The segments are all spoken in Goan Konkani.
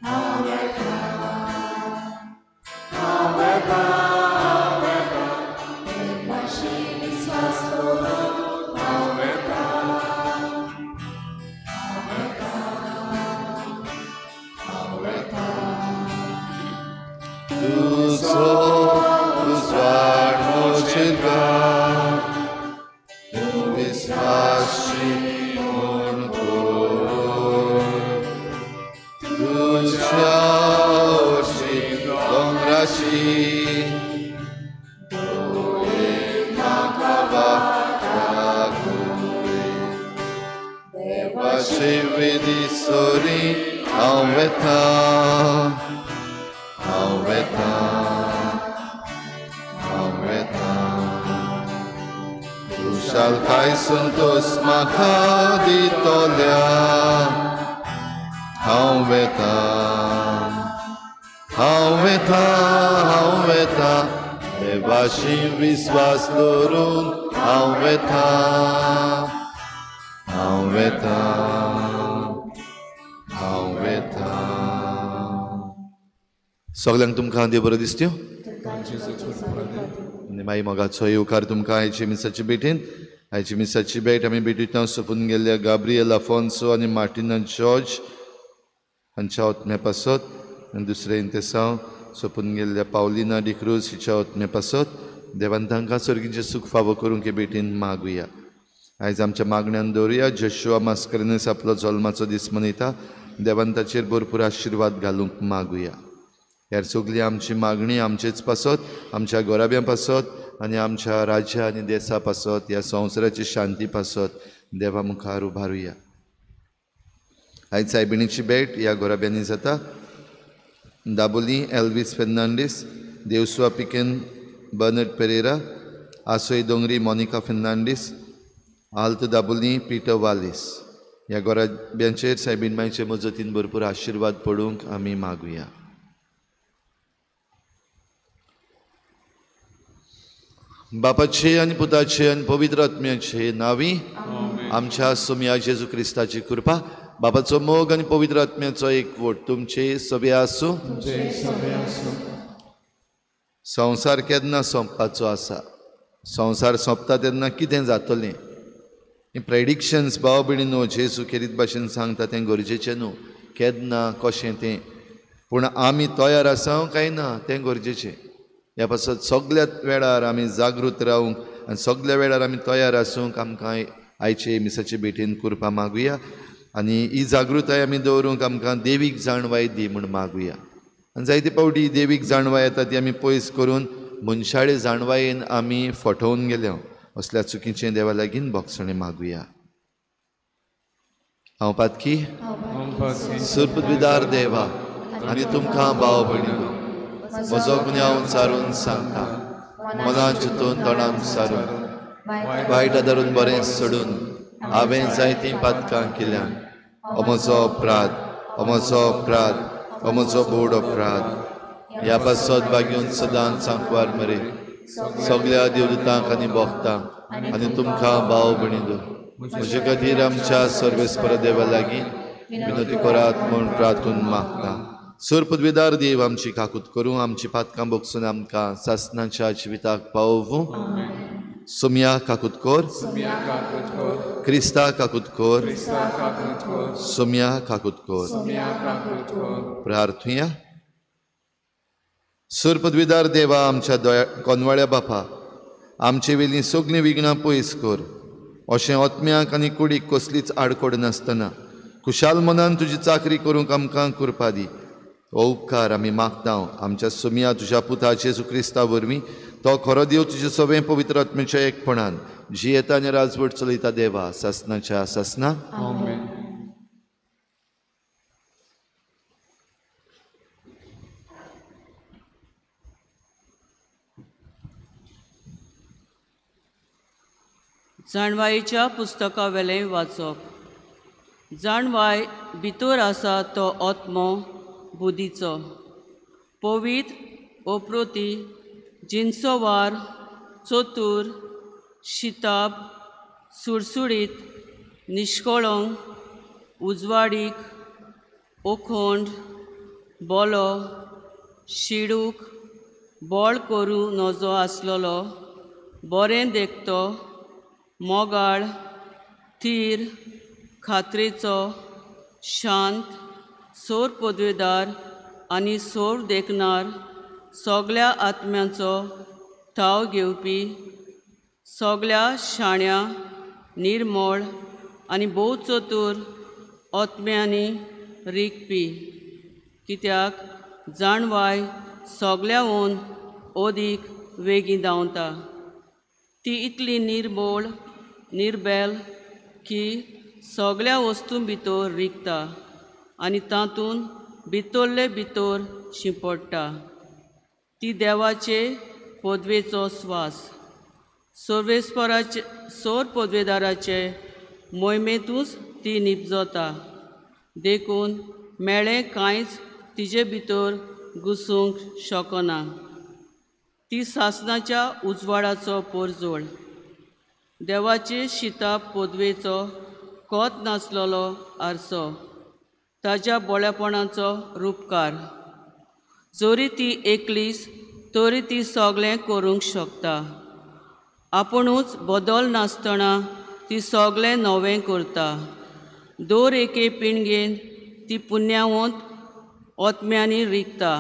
हांव वेता, हांव वेता, हांव वेता, देवाशी विस्वास दवरून हांव वेता, हांव वेता, हांव वेता. तुजो उजवाड म्हजेर घाल, तूं विस्वाशी म्हूण करून, तुज्या वरशीं दोंगराशी दोळे म्हाका वाट दाखय. देवाचे वेदी सरी हांव वेता, हांव वेता, हांव वेता. खुशालकाय संतोस म्हाका दितल्या, हांव वेता, हांव वेता, हांव वेता, देवाशी विस्वास दवरून हांव वेता, हांव वेता, हांव वेता. सगल्यांक तुमकां देव बरो दिसत्यो आनी माई मोगाचो येवकार तुमकां आयचे मिसाचे भेटेन. आयची मिसाची भेट आमी भेटयतना सोंपून गेल्ल्या गाब्रियल आफोन्सो आनी मार्टिना जॉर्ज हांच्या आत्म्या पासत आनी दुसरें इंतेसांव सोंपून गेल्ल्या पावलिना डिक्रूज हिच्या आत्म्या पासत देवान तांकां सर्गीचें सूख फावो करूंक हे भेटीन मागुया. आयज आमच्या मागण्यान दवरुया. जोशुआ मास्करेन्हस आपलो जल्माचो दीस मनयता, देवान ताचेर भरपूर आशिर्वाद घालूंक मागुया. ह्या सगळी आमची मागणी आमचेच पासत, आमच्या गोराब्यां पासत आनी आमच्या राज्या आनी देसा पासत, ह्या संवसाराची शांती पासत देवा मुखार उबारुया. आयज सायबिणीची भेट ह्या गोराब्यांनी जाता. दाबोली एल्वीस फेर्नांडीस, देवसुआ पिकेन बर्नड पेरेरा, आसोय दोंगरी मोनिका फेर्नांडीस, आल्त दाबोली पिटर वालीस. ह्या गोराब्यांचेर सायबीण मायचे मजतीन भरपूर आशिर्वाद पडूंक आमी मागुया. बापाचे आनी पुताचे आनी पवित्र आत्म्याचे नांवी आमच्या सोम्या जेजू क्रिस्ताची कृपा, बापाचो मोग आनी पवित्र आत्म्याचो एकवट तुमचे सगळे आसूं. संवसार केन्ना सोंपपाचो आसा, संवसार सोंपता तेन्ना कितें जातलें, ही प्रेडिक्शन्स भाव भयणीनो जेजू खेरीत भाशेन सांगता तें गरजेचें न्हू, केन्ना कशें तें, पूण आमी तयार आसा काय ना तें गरजेचें. ह्या पासत सगल्या वेळार आमी जागृत रावूंक आनी सगल्या वेळार आमी तयार आसूंक आमकां आयचे मिसाचे भेटेन कृपा मागुया आनी ही जागृताय आमी दवरूंक आमकां देवीक जाणवाय दी म्हूण मागुया. आनी जायते फावटी देवीक जाणवाय येता ती आमी पयस करून मनशाळे जाणवायेन आमी फटोवन गेल्या, असल्या चुकीचें देवा लागीं भोगसणें मागुया. हांव पातकी सुर्पविदार देवा आनी तुमकां भाव भयणीनो म्हजो गुन्यांव सारून सांगता, मनान चिंतून तोंडान सारून वायट धरून बरें सोडून हांवें जायतीं पातकां केल्यान. हो म्हजो अपराध, हो म्हजो अपराध, हो म्हजो बोड अपराध. ह्या पासत बागेवन सदांच सांकवार मरे सगल्या देवदूतांक आनी भोगतांक आनी तुमकां भाव भयणीनो म्हजे खातीर आमच्या सर्वेस्पर देवा लागीं विनवती करात म्हूण प्रार्थून मागता. सुरपदवेदार देव आमची काकूत करूं, आमची पातकां भोगसून आमकां सासनाच्या जिविताक पावोवूं. सोम्या काकूत कर, क्रिस्ता काकूत कर, सोम्या काकूत कर. प्रार्थुया. सुरपदवेदार देवा आमच्या दया कोनवाळ्या बापा, आमचे वेलीं सगळीं विघ्नां पयस कर, अशें आत्म्याक आनी कुडीक कसलीच आडखळ नासतना खुशाल मनान तुजी चाकरी करूंक आमकां कृपा दी. हो उपकार आमी मागता आमच्या सोम्या तुज्या पुता जेजू क्रिस्ता वरवीं, तो खरो देव तुजे सगळें पवित्र आत्म्याच्या एकपणान जियेता आनी राजवट चलयता देवा सासनाच्या सासना. जाणवायेच्या पुस्तका वेलें वाचप. जाणवाय भितर आसा तो आत्मो बुद्धीचो पवित्र ओप्रोती जिन्सोवार चतूर शिताब सुडसुडीत निश्कळंक उजवाडीक ओखोंड बोलो, शिडूक, बोळ करूं नजो आसलेलो, बरें देखतो, मोगाळ, थीर, खात्रेचो, शांत, सोर पदवेदार आनी सोर देखणार, सगल्या आत्म्यांचो थाव घेवपी, सगल्या शाण्या, निर्मळ आनी भोव चतूर आत्म्यांनी रिगपी. कित्याक जाणवाय सगल्याहून अदीक वेगीं धांवता. ती इतली निर्बोळ निर्बेल की सगल्या वस्तूं भितर रिगता आनी तातूंत भितरले भितर शिंपडटा. ती देवाचे पदवेचो स्वास, सर्वेस्पराचे सोर पदवेदाराचे मोहिमेंतूच ती निपजता. देखून मेळें कांयच तिजे भितर घुसूंक शकना. ती सासणाच्या उजवाडाचो पोरजोळ, देवाचे शिता पदवेचो कोत नासलेलो आरसो, ताज्या बोळेपणाचो रुपकार. जरी ती एकलीच तरी ती सगळें करूंक शकता. आपुणूच बदल नासतना ती सगळें नवें करता. दर एके पिणगेन ती पुण्यावंत आत्म्यांनी रिगता.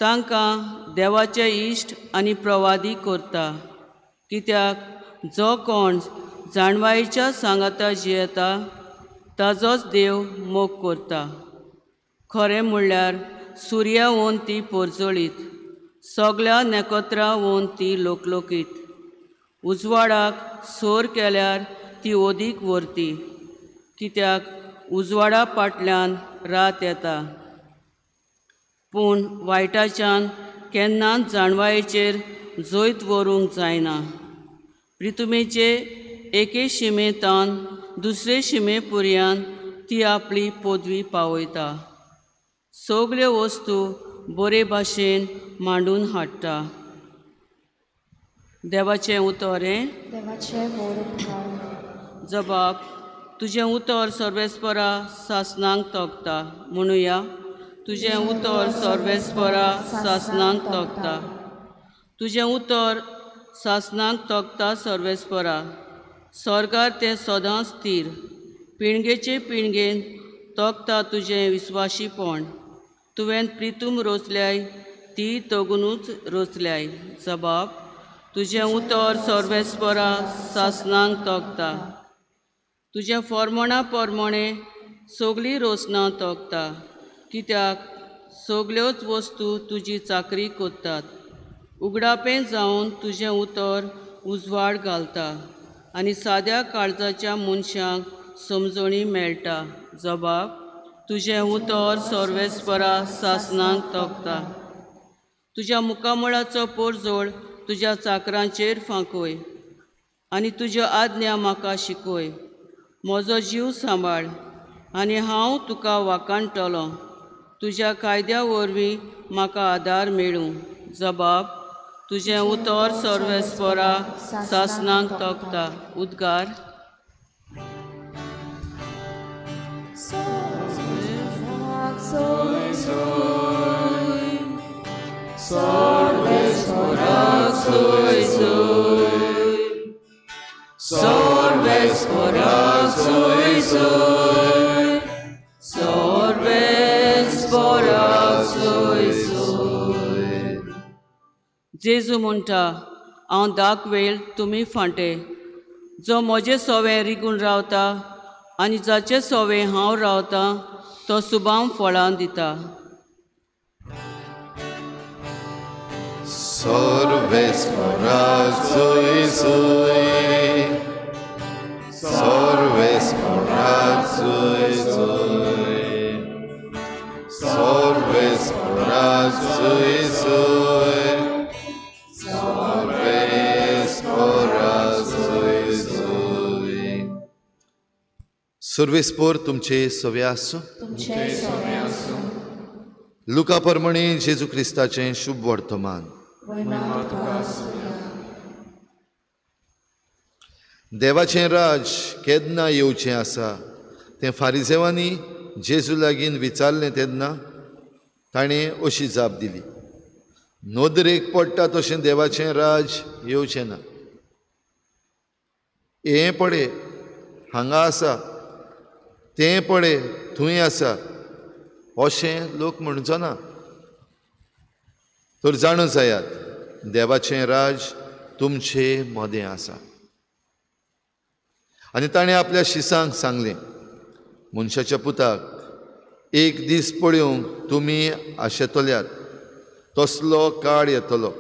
तांकां देवाचे इश्ट आनी प्रवादी करता. कित्याक जो कोण जाणवायेच्या सांगाता जियेता ताजोच देव मोग करता. खरें म्हणल्यार सुर्याहून ती पोरजळीत, सगल्या नखेत्रांहून ती लोकलोकीत. उजवाडाक सोर केल्यार ती अदीक व्हरती, कित्याक उजवाडा फाटल्यान रात येता. पूण वायटाच्यान केन्नाच जाणवायेचेर जैत व्हरूंक जायना. प्रितुमेचे एके शिमेंतान दुसरे शिमे पर्यंत ती आपली पदवी पावयता. सगल्यो वस्तू बरे भाशेन मांडून हाडटा. देवाचें उतर हें. जबाब, तुजें उतर सर्वेस्परा सासणांक तोखता. म्हणुया, तुजें उतर सर्वेस्परा सासणांक तोखता. तुजें उतर सासणांक तोखता सर्वेस्परा. स्वर्गार तें सदांच थीर, पिणगेचे पिणगेन तोखता तुजें विस्वाशीपण. तुवें प्रितूम रोचल्याय ती तगुनूच रोचल्याय. जबाब, तुजें उतर सर्वेस्परा सासणांक तोखता. तुजें फॉर्मणा परमणें सगळी रोचना तोखता. कित्याक सगल्योच वस्तू तुजी चाकरी करतात. उगडापें जावन तुजें उतर उजवाड घालता आनी साद्या काळजाच्या मनशांक समजणी मेळटा. जबाब, तुजें उतर सर्वेस्परा सासणांक तोखता. तुज्या मुखामळाचो पोरजोळ तुज्या चाकरांचेर फांकय आनी तुज्यो आज्ञा म्हाका शिकय. म्हजो जीव सांबाळ आनी हांव तुका वाखाणटलो. तुज्या कायद्या वरवीं म्हाका आदार मेळूं. जबाब, तुजें उतर सर्वेस्परा सासणांक तोखता. उद्गार. जेजू म्हणटा, हांव दाक वेळ तुमी फांटे. जो म्हजे सोवे रिगून रावता आनी जाचे सोवे हांव रावतां तो सुबाम फळां दिता. सर्वेस्पोर तुमचे सवे आसूं. लुका परमणे जेजू क्रिस्ताचें शुभ वर्तमान. देवाचें राज केन्ना येवचें आसा तें फारिजेवांनी जेजू लागीं विचारलें तेन्ना ताणें अशी जाप दिली, नदरेक पडटा तशें देवाचें राज येवचें ना. हें पळय हांगा आसा, तें पळय थंय आसा अशें लोक म्हणचो ना. तर जाणू जायात, देवाचें राज तुमचे मदें आसा. आनी ताणें आपल्या शिसांक सांगलें, मनशाच्या पुताक एक दीस पळोवंक तुमी आशेतल्यात तसलो काळ येतलो,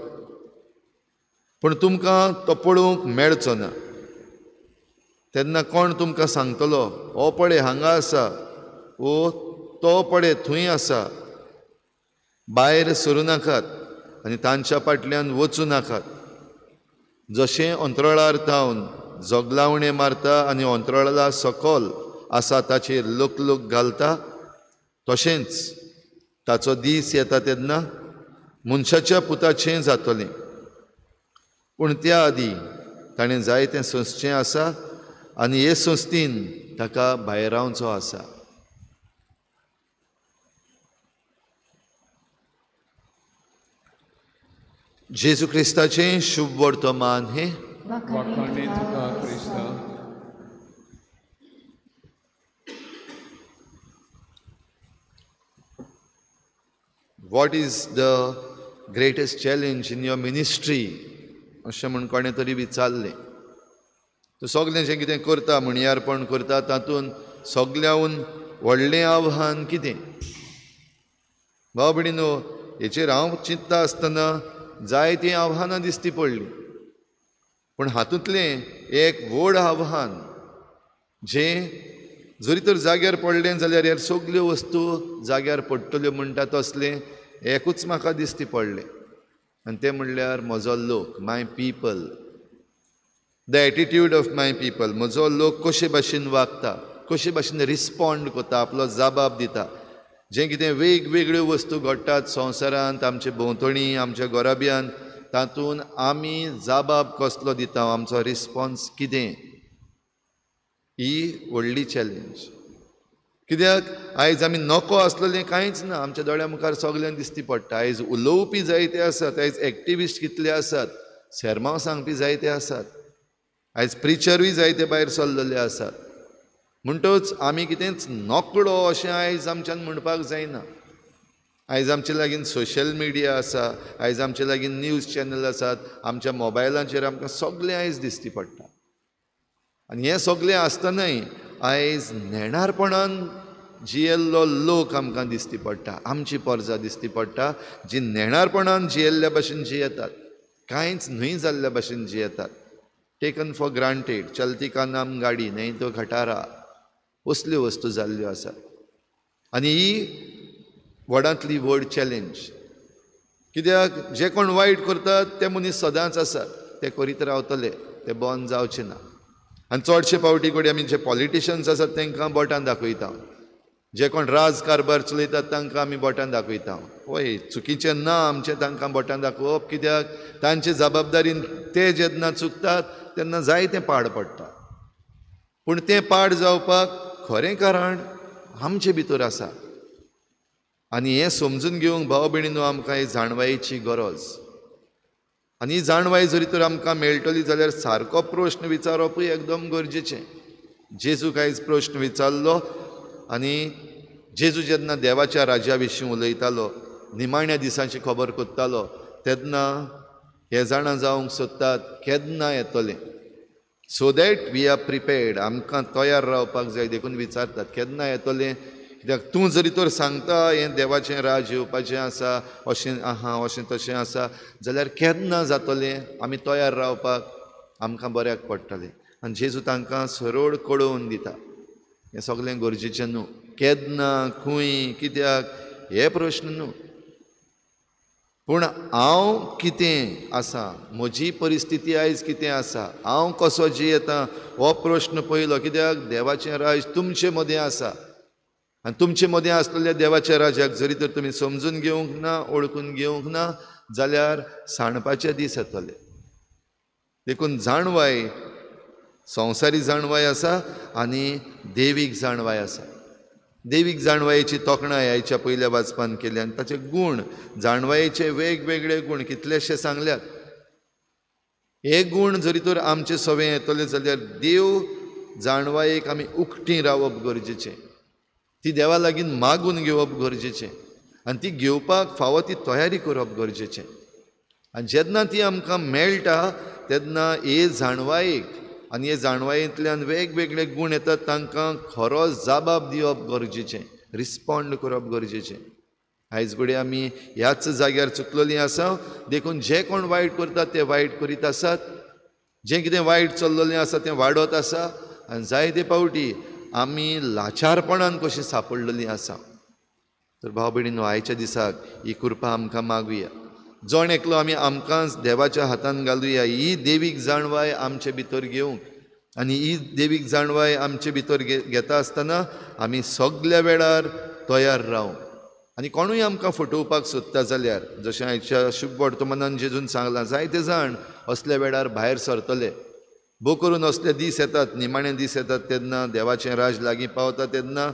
पूण तुमकां तो पळोवंक मेळचो ना. तेन्ना कोण तुमकां सांगतलो, हो पळय हांगा आसा, ओ तो पळय थंय आसा. भायर सरूं नाकात आनी तांच्या फाटल्यान वचूं नाकात. जशें अंतराळार थावन जगलावणें मारता आनी अंतराळा सकल आसा ताचेर लोकलोक घालता, तशेंच ताचो दीस येता तेन्ना मनशाच्या पुताचें जातलें. पूण त्या आदीं ताणें जायतें सोंसचें आसा आनी हे संस्थेन ताका भायरावचो आसा. जेजू क्रिस्ताचें शुभ वर्तमान हें. वाखाणे तुका क्रिस्ता. What is the greatest challenge in your ministry? अशें म्हूण कोणें तरी विचारलें. तूं सगळें जें कितें करता, म्हणयारपण करता, तातूंत सगळ्याहून व्हडलें आव्हान कितें? भाव भयणीनो, हेचेर हांव चिंतता आसतना जायतीं आव्हानां दिसती पडलीं, पूण हातूंतलें एक व्हड आव्हान जें जरी तर जाग्यार पडलें जाल्यार ह्या सगल्यो वस्तू जाग्यार पडटल्यो म्हणटा तसलें एकूच म्हाका दिसती पडलें, आनी तें म्हणल्यार म्हजो लोक, my people, the attitude of my people. म्हजो लोक कशे भाशेन वागता, कशे भाशेन रिस्पोंड करता, आपलो जबाब दिता. जें कितें वेगवेगळ्यो वस्तू घडटात संवसारांत, आमचे भोंवतणी, आमच्या घराब्यांत, तातूंत आमी जबाब कसलो दिता, आमचो रिस्पोन्स कितें, ही व्हडली चॅलेंज. कित्याक आयज आमी नको आसलेलें कांयच ना, आमच्या दोळ्या मुखार सगळ्यांक दिसती पडटा. आयज उलोवपी जायते आसात, आयज एक्टिविस्ट कितले आसात, सेर्मांव सांगपी जायते आसात, आयज प्रिचरूय जायते भायर सरलेले आसात. म्हणटच आमी कितेंच नकळो अशें आयज आमच्यान म्हणपाक जायना. आयज आमचे लागीं सोशल मिडिया आसा, आयज आमचे लागीं न्यूज चॅनल आसात, आमच्या मोबायलांचेर आमकां सगळें आयज दिसती पडटा. आनी हें सगळें आसतनाय आयज नेणारपणान जियेल्लो लोक आमकां दिसती पडटा, आमची परजा दिसती पडटा जी नेणारपणान जियेल्ल्या भशेन जियेतात, कांयच न्हय जाल्ल्या भशेन जियेतात. टेकन फॉर ग्रांटेड, चलती का नाम गाडी न्हय तो खटारा, असल्यो वस्तू जाल्ल्यो आसात. आनी ही व्हडांतली व्हड चॅलेंज. कित्याक जे कोण वायट करतात ते मनीस सदांच आसात, ते करीत रावतले, ते बंद जावचे ना. आनी चडशे फावटी कडेन आमी जे पॉलिटिशन्स आसात तांकां बोटान दाखयता, जे कोण राज कारभार चलयतात तांकां आमी बोटान दाखयता. हय, चुकीचें ना आमचें तांकां बोटान दाखोवप, कित्याक तांचे जबाबदारीन ते जेन्ना चुकतात तेन्ना जायतें पाड पडटा. पूण तें पाड जावपाक खरें कारण आमचे भितर आसा. आनी हें समजून घेवंक भाव भयणीनो आमकां ही जाणवायेची गरज. आनी ही जाणवाय जरी तर आमकां मेळटली जाल्यार सारको प्रश्न विचारपूय एकदम गरजेचें. जेजूक आयज प्रश्न विचारलो आनी जेजू जेन्ना देवाच्या राज्या विशीं उलयतालो, निमाण्या दिसांची खबर करतालो, तेन्ना हे जाणा जावंक सोदतात केन्ना येतलें. So that we are prepared, आमकां तयार रावपाक जाय देखून विचारतात केन्ना येतलें. कित्याक तूं जरी तर सांगता हें देवाचें राज येवपाचें आसा, अशें आहा, अशें तशें आसा, जाल्यार केन्ना जातलें, आमी तयार रावपाक आमकां बऱ्याक पडटलें. आनी जेजू तांकां सरळ कळोवन दिता हें सगळें गरजेचें न्हू, केन्ना, खंय, कित्याक हे प्रश्न न्हू, पूण हांव कितें आसा, म्हजी परिस्थिती आयज कितें आसा, हांव कसो जियेता हो प्रश्न पयलो. कित्याक देवाचें राज तुमचे मदें आसा आनी तुमचे मदें आसलेल्या देवाच्या राज्याक जरी तर तुमी समजून घेवंक ना, वळखून घेवंक ना, जाल्यार सांडपाचे दीस येतले. देखून जाणवाय, संवसारी जाणवाय आसा आनी देवीक जाणवाय आसा. देवीक जाणवायेची तोखणाय आयच्या पयल्या वाचपान केली आनी ताचे गूण, जाणवायेचे वेगवेगळे गूण कितलेशे सांगल्यात. हे गूण जरी तर आमचे सवे येतले जाल्यार देव जाणवायेक आमी उकटी रावप गरजेचें, ती देवा लागीं मागून घेवप गरजेचें आनी ती घेवपाक फावो ती तयारी करप गरजेचें. आनी जेन्ना ती आमकां मेळटा तेन्ना हे जाणवायेक आनी हे जाणवायेंतल्यान वेगवेगळे गूण येतात तांकां खरो जाबाब दिवप गरजेचें, रिस्पोंड करप गरजेचें. आयज घडये आमी ह्याच जाग्यार चुकलेलीं आसा, देखून जे कोण वायट करतात ते वायट करीत आसात, जें कितें वायट चल्लेलें आसा तें वाडत आसा आनी जायते फावटी आमी लाचारपणान कशीं सापडलेलीं आसा. तर भाव भयणीनो, आयच्या दिसाक ही कृपा आमकां मागुया. जण एकलो आमी आमकांच देवाच्या हातान घालुया, ही देवीक जाणवाय आमचे भितर घेवंक. आनी ही देवीक जाणवाय आमचे भितर घेता आसतना आमी सगल्या वेळार तयार रावंक. आनी कोणूय आमकां फटोवपाक सोदता जाल्यार, जशें आयच्या शुभ वर्तमानान जेजून सांगलां, जायते जाण असल्या वेळार भायर सरतले. भोव करून असले दीस येतात, निमाणे दीस येतात, तेन्ना देवाचें राज लागीं पावता तेन्ना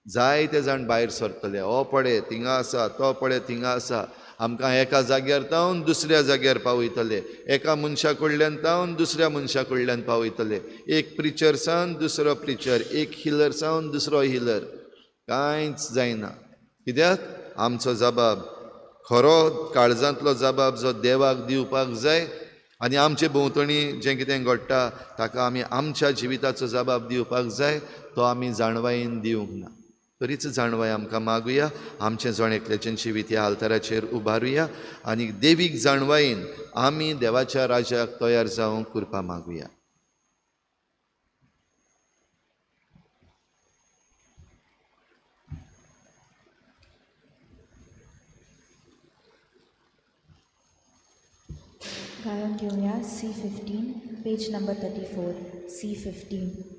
जायते जाण भायर सरतले. हो पळय थिंगा आसा, तो पळय थिंगा आसा, आमकां एका जाग्यार तावन दुसऱ्या जाग्यार पावयतले, एका मनशा कडल्यान तावन दुसऱ्या मनशा कडल्यान पावयतले, एक प्रिचर सावन दुसरो प्रिचर, एक हिलर सावन दुसरो हिलर. कांयच जायना. कित्याक? आमचो जबाब, खरो काळजांतलो जबाब जो देवाक दिवपाक जाय आनी आमचे भोंवतणी जें कितें घडटा ताका आमी आमच्या जिविताचो जबाब दिवपाक जाय, तो आमी जाणवायेन दिवंक ना. तरीच जाणवाय आमकां मागुया, आमचें जण एकल्याचें जिवीत ह्या आल्ताराचेर उबारुया आनी देवीक जाणवायेन आमी देवाच्या राज्याक तयार जावंक कृपा मागुया. गायन घेवया C15, page number 34, C15.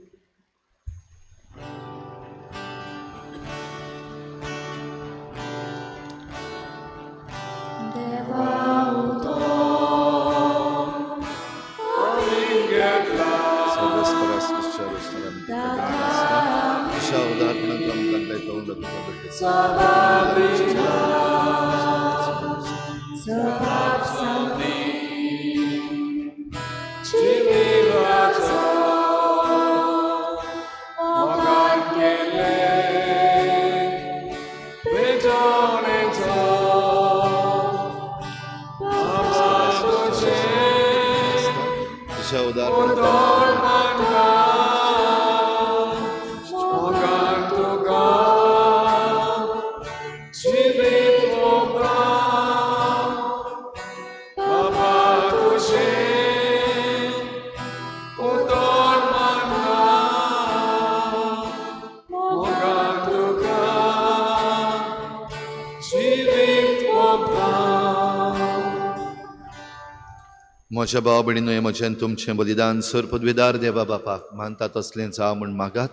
म्हज्या भाव भयणीनो, हें म्हजें तुमचें बलिदान सर पदवीदार देवा बापाक मानता तसलें जावं म्हूण मागात.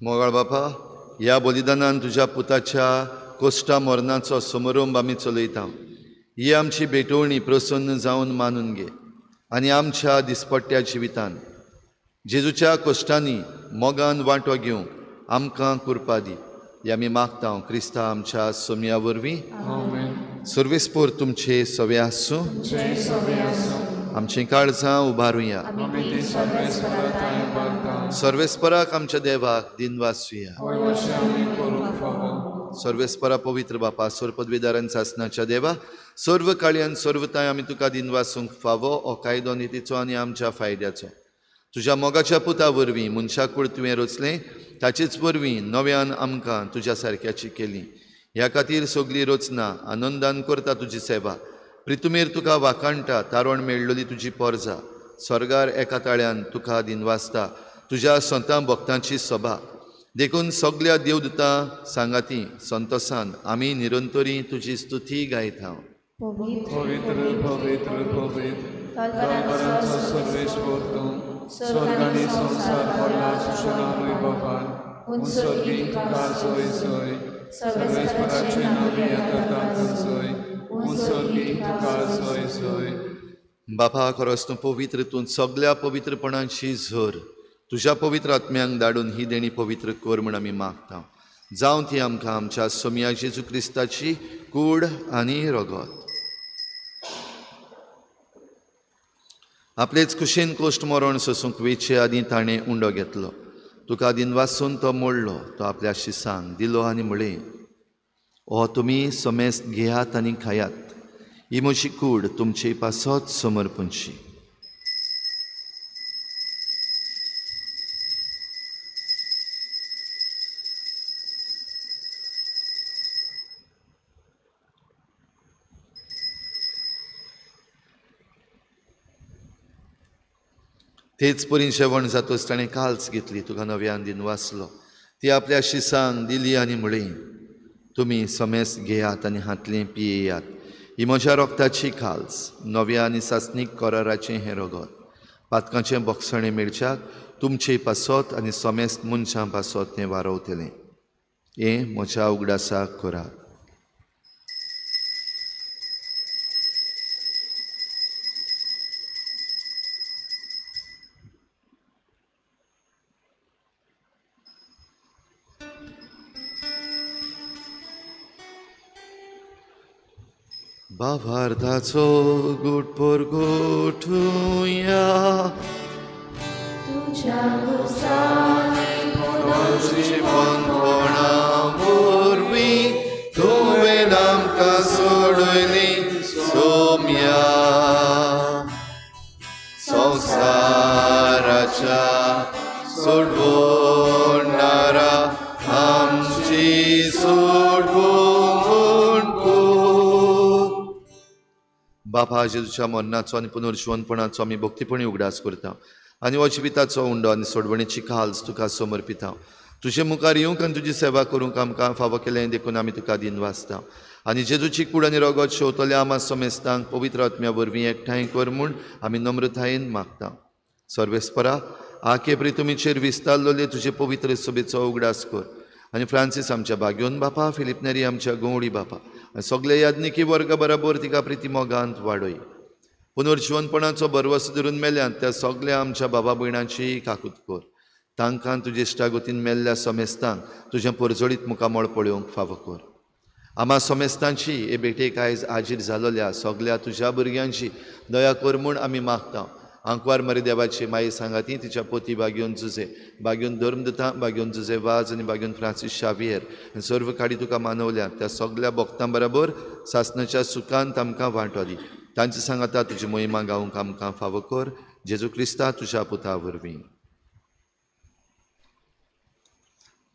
मोगाळ बापा, ह्या बलिदानान तुज्या पुताच्या कोश्टा मरणाचो समारंभ आमी चलयता. ही आमची भेटवणी प्रसन्न जावन मानून घे आनी आमच्या दिसपट्ट्या जिवितान जेजूच्या कश्टांनी मोगान वांटो घेवंक आमकां कृपा दी. ही आमी मागता क्रिस्ता आमच्या सोमया वरवीं. सर्वेस्पोर तुमचे सवे आसूं. आमचीं काळजां उबारुया. सर्वेस्पराक आमच्या देवाक दिनवासुया. सर्वेस्परा पवित्र बापा, सर्व पदवीदारान सासनाच्या देवा, सर्व काळयान सर्वताय आमी तुका दिनवासूंक फावो हो कायदो नितीचो आनी आमच्या फायद्याचो. तुज्या मोगाच्या पुता वरवीं मनशाकूळ तुवें रचलें, ताचेच वरवीं नव्यान आमकां तुज्या सारक्याची केली. ह्या खातीर सगली रचना आनंदान करता तुजी सेवा. प्रितुमेर तुका वाखाणटा, तारण मेळ्ळली तुजी पोरजा. स्वर्गार एका ताळ्यान तुका दिनवासता तुज्या संतां भक्तांची सभा. देखून सगल्या देवदूतां सांगाती संतोसान आमी निरंतरी तुजी स्तुती गायता. पवित्र पवित्र पवित्र स्वर्गानी संसार भरला तुझ्या नांव बापान, उन स्वर्गी तुका सोय सोय, सर्वेस्पराचे नांव येता तांकां सोय, हूं स्वर्गी तुका जय जय. बापा खरोच तूं पवित्र, तूं सगळ्या पवित्रपणाची झर. तुज्या पवित्र आत्म्यांक धाडून ही देणी पवित्र कर म्हूण आमी मागता. जावं ती आमकां आमच्या सोमया जेजू क्रिस्ताची कूड आनी रगत. आपलेच कुशीन कोश्ट मरण सोसूंक वेचे आदीं ताणें उंडो घेतलो. तुका दिनवासून तो मोडलो, तो आपल्या शिसांक दिलो आनी म्हळें, हो तुमी समेस्त घेयात आनी खायात, ही म्हजी कूड तुमचे पासत समर्पणची. तेच परीन जेवण जातच ताणें काल्स घेतली, तुका नव्यान दिनवासलो, ती आपल्या शिसांक दिली आनी म्हळें, तुमी समेस्त घेयात आनी हांतलें पियेयात, ही म्हज्या रोगताची काल्स, नव्या आनी सासणीक कराराचें हें रगत, पातकांचें बोगसणें मेळच्याक तुमचे पासत आनी समेस्त मनशां पासत तें वारवतलें. हें म्हज्या उगडासाक करात. भावार्थाचो गुट परगोठुया, तुज्या गुसांनी पुनर्जिवनपणा वरवीं तुवें आमकां सोडयली सोम्या. संवसाराच्या सोडवणारा आमची सोडवण. बापा, जेजूच्या मरणाचो आनी पुनर्जिवनपणाचो आमी भक्तीपणी उगडास करता आनी हो जिविताचो उंडो आनी सोडवणेची काल्स तुका समर्पिता. तुजे मुखार येवंक आनी तुजी सेवा करूंक आमकां फावो केलें देखून आमी तुका दिनवासता. आनी जेजूची कूड आनी रगत शेवतल्या आमा समेस्तांक पवित्र आत्म्या वरवीं एकठांय कर म्हूण आमी नम्रतायेन मागता. सर्वेस्परा, आके प्रितुमीचेर विस्तारलेले तुजे पवित्र सभेचो उगडास कर आनी फ्रांसीस आमच्या बाग्योन बापा, फिलीप नेरी आमच्या गवळी बापा आनी सगळे याज्ञिकी वर्गा बराबर तिका प्रिती मोगांत वाडय. पुनर्जिवनपणाचो भरवसो धरून मेल्यात त्या सगळ्या आमच्या बाबा भयणांची काकूत कर. तांकां तुजे इश्टागतीन मेल्ल्या समेस्तांक तुजें परजळीत मुखामळ पळोवंक फावो कर. आमा समेस्तांची हे भेटेक आयज आजीर जालोल्या सगळ्या तुज्या भुरग्यांची दया कर म्हूण आमी मागता. आंकवार मरे देवाची माई सांगाती तिच्या पोती बाग्योन जुजे, बाग्योन धर्मदुता, बाग्योन जुजे वाज आनी बाग्योन फ्रांसीस शावियर आनी सर्व काडी तुका मानवल्या त्या सगळ्या भक्तां बराबर सासणाच्या सुखांत आमकां वांटो दी. तांचे सांगाता तुजी मोहिमा गावंक आमकां फावो कर. जेजू क्रिस्ता तुज्या पुता वरवीं.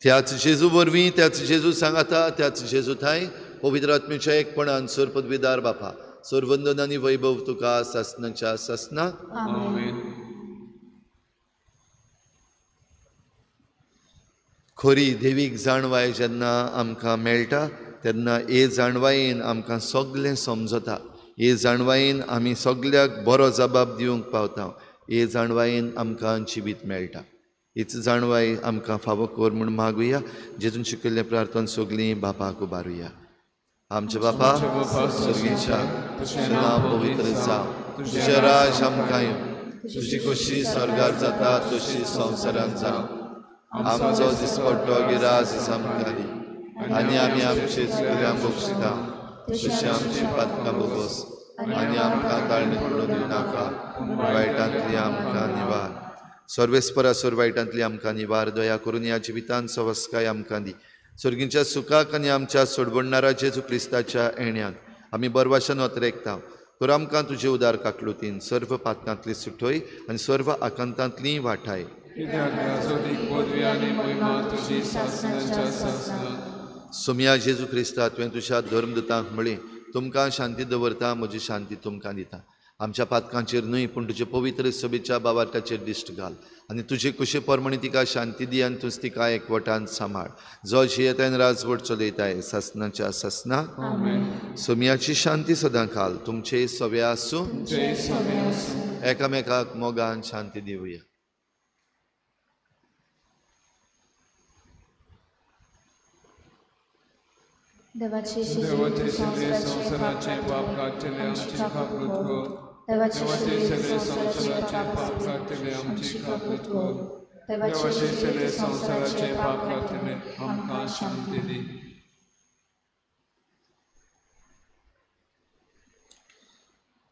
त्याच जेजू वरवीं, त्याच जेजू सांगाता, त्याच जेजू थांय पवित्र आत्म्याच्या एकपणान सर पदवीदार बापा, सर्वंदन आनी वैभव तुका सासणाच्या सासना. आमेन. खरी देवीक जाणवाय जेन्ना आमकां मेळटा तेन्ना हे जाणवायेन आमकां सगळें समजता. हे जाणवायेन आमी सगळ्याक बरो जबाब दिवंक पावता. हे जाणवायेन आमकां जिवीत मेळटा. हीच जाणवाय आमकां फावो कर म्हूण मागुया. जेजून शिकयल्लें प्रार्थना सगळीं बापाक उबारुया. आमचे बापा सर्गीच्या, तुजें नांव पवित्र जावं, तुजें राज आमकां येवं, तुजी खोशी स्वर्गार जाता तशी संवसारांत जावं. आमचो दिसपट्टो गिरास आमकां दी आनी आमी आमचे चुकल्यांक बक्षिता तशी आमची पातकां भोगोस आनी आमकां ताळणी पडून दिवनाका, वायटांतली आमकां निवार. सर्वेस्परा सर वायटांतली आमकां निवार. दया करून ह्या जिवितांत सवस्काय आमकां दी. सर्गींच्या सुखाक आनी आमच्या सोडवणणारा जेजू क्रिस्ताच्या येण्याक आमी बरवाशान अत्रेकता. तर आमकां तुजे उदार काकलुतीन सर्व पातकांतली सुटय आनी सर्व आकांतांतली वाठाय. सोमया जेजू क्रिस्ता, तुवें तुज्या धर्मदुतांक म्हळें, तुमकां शांती दवरता, म्हजी शांती तुमकां दिता. आमच्या पातकांचेर न्हय पूण तुजे पवित्र सभेच्या बावार्थाचेर दिश्ट घाल आनी तुजे कुशे प्रमाणे तिका शांती दी आनी तूंच तिका एकवटान सांबाळ. जो जियेताय राजवट चलयताय सासणाच्या सासना. सोमयाची शांती सदां काल तुमचे सवे आसूं. एकामेकाक मोगान शांती दिवया. देवाचे शिले संवसाराचे पाप काडटले आमची काकूट कर. देवाचे शिले संवसाराचे पाप काडटले आमची काकूट कर. देवाचे शिले संवसाराचे पाप काडटले आमकां शांती दी.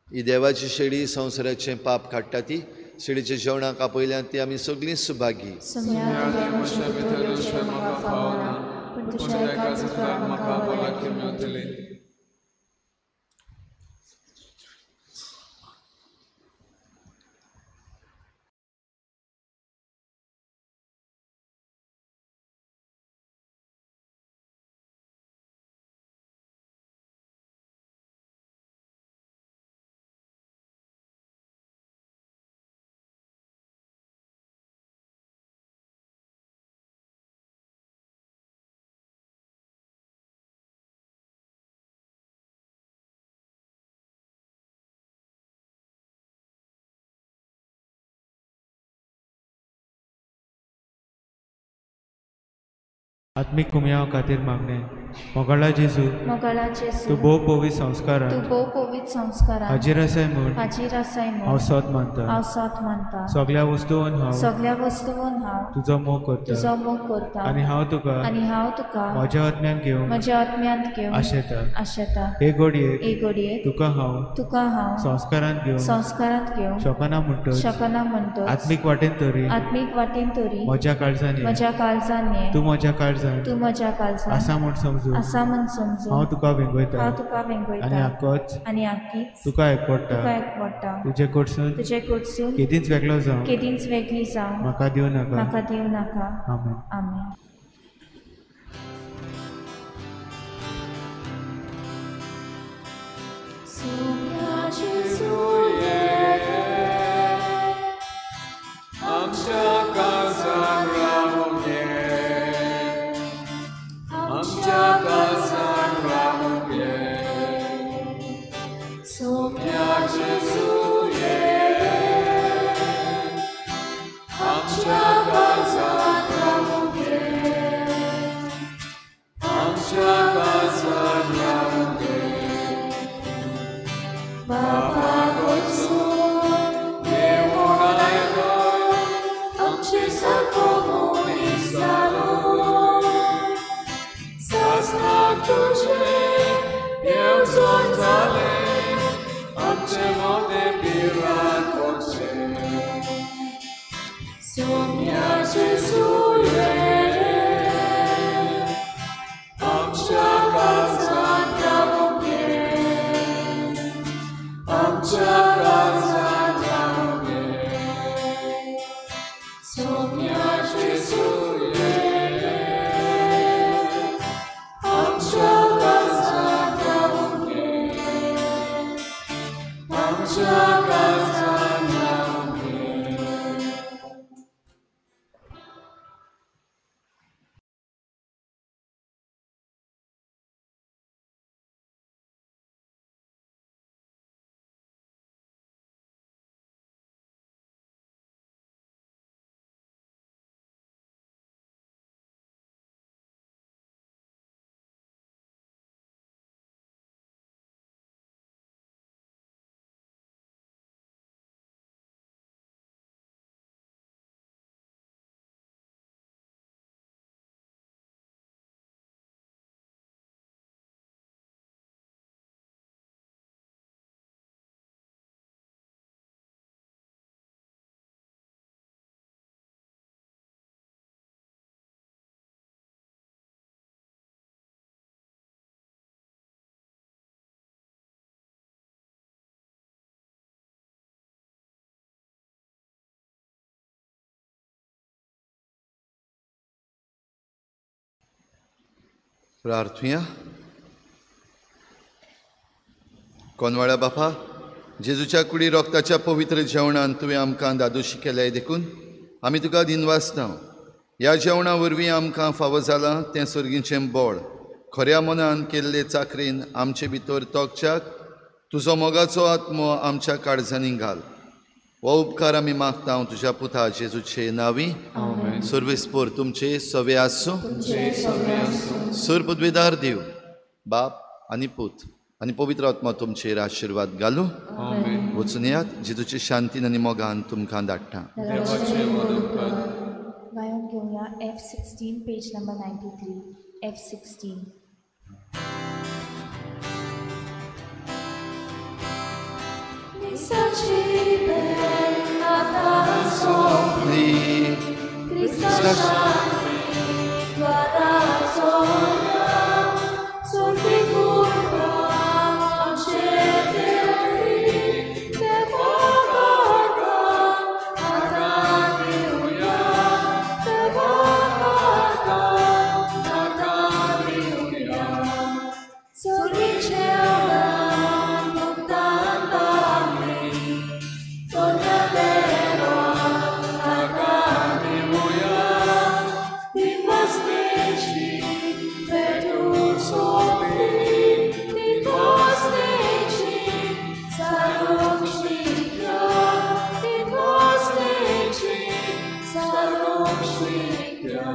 ही देवाची शेळी संवसाराचें पाप काडटा ती शेळीच्या जेवणाक आपयल्यान ती आमी सगळीं सुभागी. आत्मिक कुमयाव खातीर मागणें. मोगाळा जेजू, तूं भोव पवित्र संस्कारांत हाजीर आसाय म्हूण हांव सोद मानता. सगळ्या वस्तून हांव तुजो मोग करता आनी हांव तुका म्हज्या आत्म्यांत घेवंक आशेता. हे घडयेक तुका हांव संस्कारांत घेवंक शकना म्हणटच आत्मीक वाटेन तरी म्हज्या काळजान ये, तूं म्हज्या काळजान आसा म्हूण समजून हांव तुका वेंगयता आनी आकोच तुका एकवटा. तुजे कडसून केदींच वेगळो जावं म्हाका दिवं नाका. आमेन. प्रार्थुया. कोनवाळा बापा, जेजूच्या कुडी रोगताच्या पवित्र जेवणान तुवें आमकां दादोशी केल्याय देखून आमी तुका दिनवासता. ह्या जेवणा वरवीं आमकां फावो जालां तें सर्गीचें बोळ खऱ्या मनान केल्ले चाकरीन आमचे भितर तोखच्याक तुजो मोगाचो आत्मो आमच्या काळजांनी घाल. हो उपकार आमी मागता तुज्या पुता जेजूचे नांवी. सर्वेस्पोर तुमचे सवे आसूं. सर पदवेदार देव बाप आनी पूत आनी पवित्र आत्मा तुमचेर आशिर्वाद घालूं. वचून येयात, जेजूचे शांतीन आनी मोगान तुमकां धाडटा. गायन घेवया F16 page number 93 F16. मिसाची बेल आतां सोंपली, क्रिस्ता शांती द्वारा सोडल्या, सोडली कुर्बा आमचे देवी, देवा काका आतां दिवया, देवा काका आतां दिवया, सोडलीचे आदान मुक्तान पावली, सोडल्या देवा आतां दिवया, दिवस्तेची भेटून सोंपली, दिवस्तेची सारूंक शिक्या, दिवस्तेची सारूंक शिक्या.